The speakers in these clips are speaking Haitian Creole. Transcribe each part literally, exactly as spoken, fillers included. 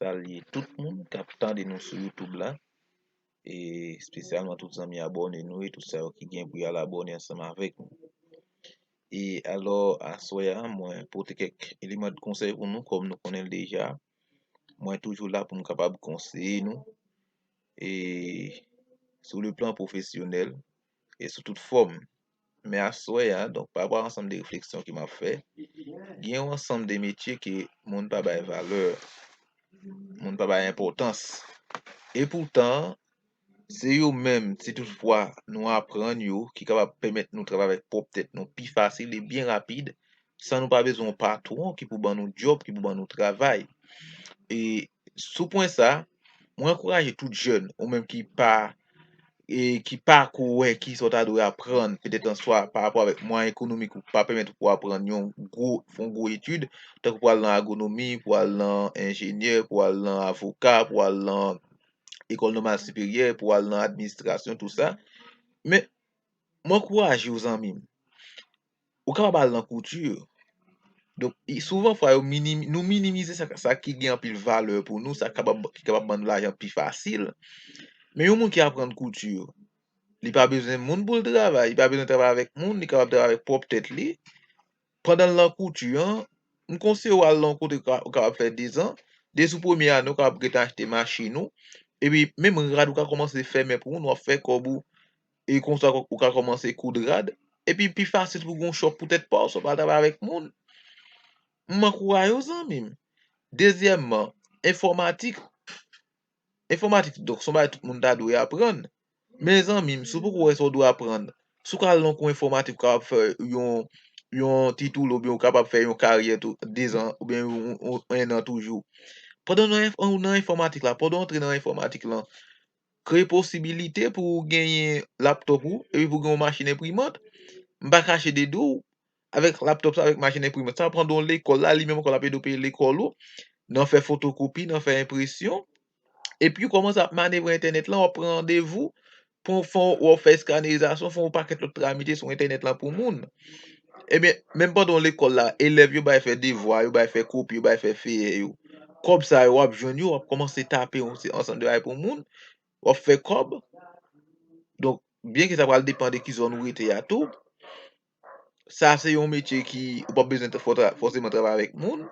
salye tout moun k ap tande nou sou YouTube la, e espesyalman tout zanmi abòne nou e tout sa yo ki gen pou y al abòne ansanm avèk nou. E alò, aswè a, mwen pote kèk eleman de konsèy pou nou, kòm nou konnen l deja. Mwen toujou la pou m kapab konseye nou, e sou le plan pwofesyonèl e sou tout fòm. Men aswè a, donk, pa rapò a ansanm de refleksyon ke m ap fè, gen yon ansanm de metye ke moun pa bay valè, moun pa bay enpòtans. E poutan, se yo menm, si toutfwa nou aprann yo, ki kapab pèmèt nou travay avèk pwòp tèt nou pi fasil e byen rapid, san nou pa bezwen yon patwon ki pou ban nou djòb, ki pou ban nou travay. E sou pwen sa, mwen ankouraje tout jèn, ou menm ki pa, e ki pa ko wè kisa w ta dwe aprann, petèt answa pa rapò avèk mwayen ekonomik ou pa pèmèt ou pou aprann yon gwo, fè yon gwo etid, tankou pou al nan agronomi, pou al nan enjenyè, pou al nan avoka, pou al nan ekòl nòmal siperyè, pou al nan administrasyon, tou sa. Men, mwen ankouraje w, zanmi m. Ou kapab al nan kouti. Donk, i- souvan fwa, yo minim, nou minimize sa, sa ki gen anpil valè pou nou, sa kapab, ki kapab ban nou lajan pi fasil. Men yon moun ki aprann kouti, li pa bezwen moun pou l travay, li pa bezwen travay avèk moun, li kapab travay avèk pwòp tèt li. Pandan l nan kouti an, m konseye w al nan yon kote ou ka- ou kapab fè dezan. De sou premye ane, ou kapab gentan achte machin ou. Epi, menm rad ou ka kòmanse fè men pou moun, w ap fè kòb ou. E konsa, ou ka kòmanse koud rad. Epi, pi fasil pou gen yon chòp pou tèt pa w, san w pa al travay avèk moun. M ankouraje w, zanmi m. Dezyèmman, enfòmatik. Enfòmatik, donk, se yon bagay tout moun ta dwe aprann. Men zanmi m, si w poko wè sa w dwe aprann, si w ka al nan kou enfòmatik, ou kapab fè yon, yon ti tou, oubyen ou kapab fè yon karyè tou, dezan, oubyen yon, yon, en an toujou. Pandan w nan enf- ou nan enfòmatik la, pandan w antre nan enfòmatik lan, kreye posibilite pou w genyen laptòp ou, epi pou w gen yon machin enprimant. M pa kache de di w, avèk laptòp sa, avèk machin enprimant sa, w ap rann w lekòl la, li menm ankò l ap ede w peye lekòl ou, nan fè fotokopi, nan fè enpresyon. Epi w kòmanse ap manevre entènèt lan, w ap pran randevou, pou w fè, w ap fè eskanerizasyon, fè yon pakèt lòt tramite sou entènèt lan pou moun. Ebyen, menm pandan w lekòl la, elèv yo bay fè devwa, yo bay fè kopi, yo bay fè feyè yo. Kòb sa yo, w ap jwenn yo, w ap kòmanse tape yon se- ansanm de bagay pou moun, w ap fè kòb. Donk, byenke sa pral depann de ki zòn ou rete a tou, sa se yon metye ki ou p ap bezwen fò tra- fòseman travay avèk moun.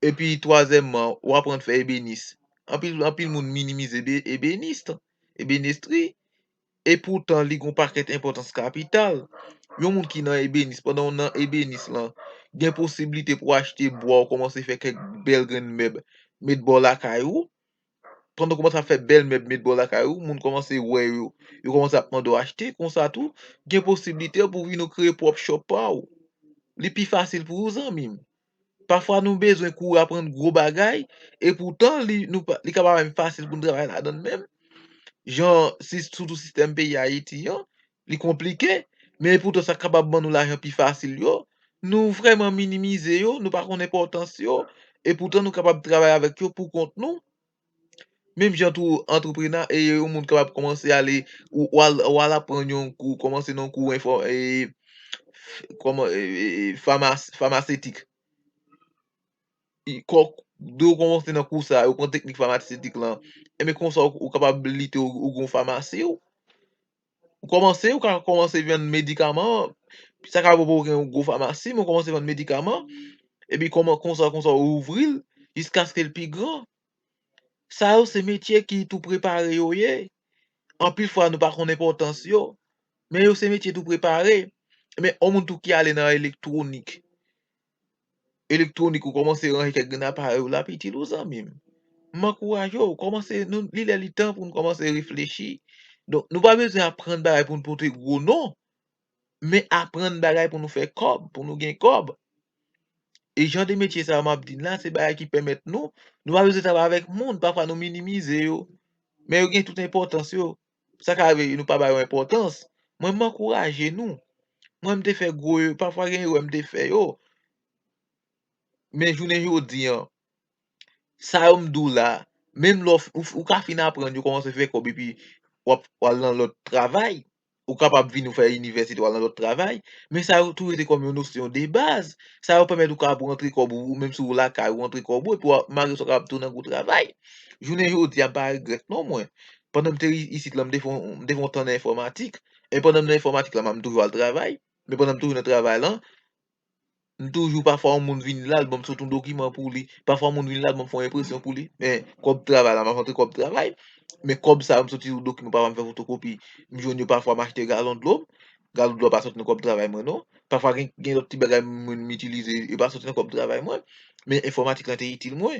Epi, twazyèmman, ou aprann fè ebenis. Anpil, anpil moun minimize ebe- ebenis, ebenistri. E poutan, li gen yon pakèt enpòtans kapital. Yon moun ki nan ebenis, pandan w nan ebenis lan, gen posiblite pou w achte bwa, ou kòmanse fè kèk bèl grenn mèb, met bò lakay ou. Pandan w kòmanse ap fè bèl mèb, met bò lakay ou, moun kòmanse wè yo, yo kòmanse ap mande w achte, konsa tou, gen posiblite pou w vin ou kreye pwòp chòp pa w. Li pi fasil pou ou, zanmi m. Pafwa nou bezwen kouri aprann gwo bagay, e poutan li, nou pa, li ka pa menm fasil pou nou travay ladan l menm. Jan, si, sitou sistèm peyi Ayiti an, li konplike, men epoutan sa k kapab ban nou lajan pi fasil yo, nou vrèman minimize yo, nou pa konn enpòtans yo, epoutan nou kapab travay avèk yo pou kont nou. Menm jan tou antreprena, e yon moun kapab kòmanse ale, ou, ou al, ou al aprann yon kou, kòmanse nan kou enfò, e, kòman, e, e, e, famas- famasetik. I- kò- de ou kòmanse nan kou sa, ou pran teknik famasetik lan, enben konsa ou, ou kapab lite ou, ou gen yon famasi ou. Ou kòmanse, ou ka kòmanse vann medikaman, sa ka pa pou gen yon gwo famasi, men ou kòmanse vann medikaman, epi kòman, konsa, konsa ou ouvri l, jiskaske l pi gran. Sa yo se metye ki tou prepare yo ye. Anpil fwa nou pa konn enpòtans yo, men yo se metye tou prepare. Men yon moun tou ki ale nan elektwonik, elektwonik ou kòmanse ranje kèk grenn aparèy ou l ap itil ou, zanmi m. M ankouraje w, kòmanse, nou, li lè li tan pou nou kòmanse reflechi. Donk, nou pa bezwen aprann bagay pou nou pote gwo non, men aprann bagay pou nou fè kòb, pou nou gen kòb. E jan de metye sa yo m ap di n la, se bagay ki pèmèt nou, nou pa bezwen travay avèk moun, pafwa nou minimize yo. Men yo gen tout enpòtans yo. Sa ka rive nou pa ba yo enpòtans. Mwen, m ankouraje nou. Mwen, m te fè gwo, pafwa gen erè m te fè yo. Men jounen jodi an, sa yo m di w la, menm lè w f- ou, f- ou ka fin aprann yo kòmanse fè kòb epi w ap w al nan lòt travay, ou kapab vin ou fè inivèsite w al nan lòt travay, men sa yo tou rete kòm yon nosyon de baz. Sa yo pèmèt ou kapab rantre kòb ou, ou menm si w lakay ou rantre kòb ou, epi w ap mare sa w kapab tounen nan gwo travay. Jounen jodi a, m pa regrèt non mwen. Pandan m te i- isit la, m te fè yon- m te fè yon tan nan enfòmatik. E pandan m nan enfòmatik la, m toujou al travay. Men pandan m toujou nan travay lan, m toujou pafwa yon moun vin la, l ban m sot yon dokiman pou li. Pafwa yon moun vin la, l ban m fè yon enpresyon pou li. Men kòb travay la, m ap rantre kòb travay. Men kòb sa yo, m soti yon dokiman, pafwa m fè fotokopi. M jwenn yo, pafwa m achte galon dlo. Galon dlo a pa soti nan kòb travay mwen non. Pafwa gen, gen lòt ti bagay mwen m itilize, yo pa soti nan kòb travay mwen. Men enfòmatik lan te itil mwen.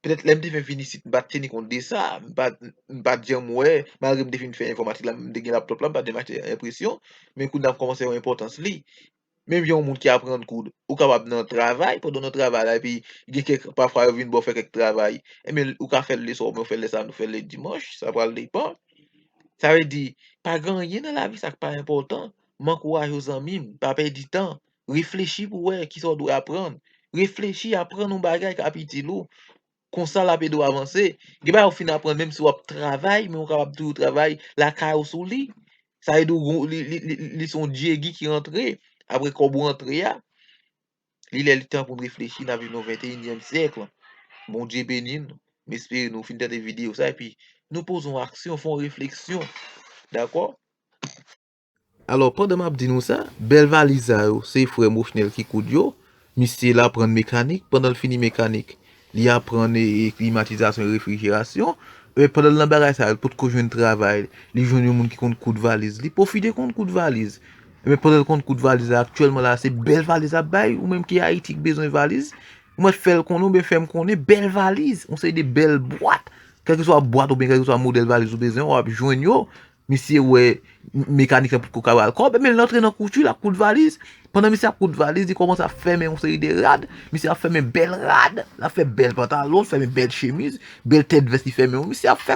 Petèt lè m te fenk vin isit, m pa t teni kont de sa. M pa, m pa t janm wè, malgre m te fin fè enfòmatik la, m te gen laptòp la, m pa t janm achte enpresyon. Men kounye a m kòmanse wè enpòtans li. Menm jan yon moun ki aprann koud, ou kapab nan travay, pandan w nan travay la, epi gen kèk, pafwa yo vin ba w fè kèk travay. Ebyen, ou ka fè l leswa, oubyen w fè l lè samdi, ou fè l lè dimanch, sa pral depann. Sa vle di, pa gen anyen nan lavi sa k pa enpòtan. M ankouraje w, zanmi m, pa pèdi tan. Reflechi pou w wè kisa w dwe aprann. Reflechi, aprann yon bagay k ap itil ou. Konsa l ap ede w avanse. Gen bagay ou fin aprann, menm si w ap travay, men ou kapab toujou travay lakay ou sou li. Sa ede w, li, li, li, li se yon dyegi ki rantre. Apre kòb ou rantre a, li lè li tan pou n reflechi, n ap viv nan venteyinyèm syèk. Bondye beni nou. M espere nou fin tande videyo sa, epi nou poze yon aksyon, fè yon refleksyon. Dakò? Alò, pandan m ap di nou sa, bèl valiz sa yo, se frè m Rochnel ki koud yo. Misye l aprann mekanik, pandan l fini mekanik, li aprann e, e klimatizasyon e refrijerasyon. E pandan l nan bagay sa yo, l potko jwenn travay, li jwenn yon moun ki konn koud valiz. Li pwofite konn koud valiz. Ebyen, pandan l konn koud valiz la, aktyèlman la, se bèl valiz l ap bay. Ou menm ki Ayiti ki bezwen valiz, ou mèt fè l konnen, oubyen fè m konnen, bèl valiz, yon seri de bèl bwat. Kèlkeswa bwat oubyen kèlkeswa modèl valiz ou bezwen, w ap jwenn yo. Misye wè m- mekanik la potko ka ba l kòb, men l antre nan kouti, l ap koud valiz. Pandan misye ap koud valiz, li kòmanse ap fèmen yon seri de rad. Misye ap fèmen bèl rad, l ap fè bèl pantalon, fèmen bèl chemiz, bèl tèt vès li fèmen yo. Misye ap fè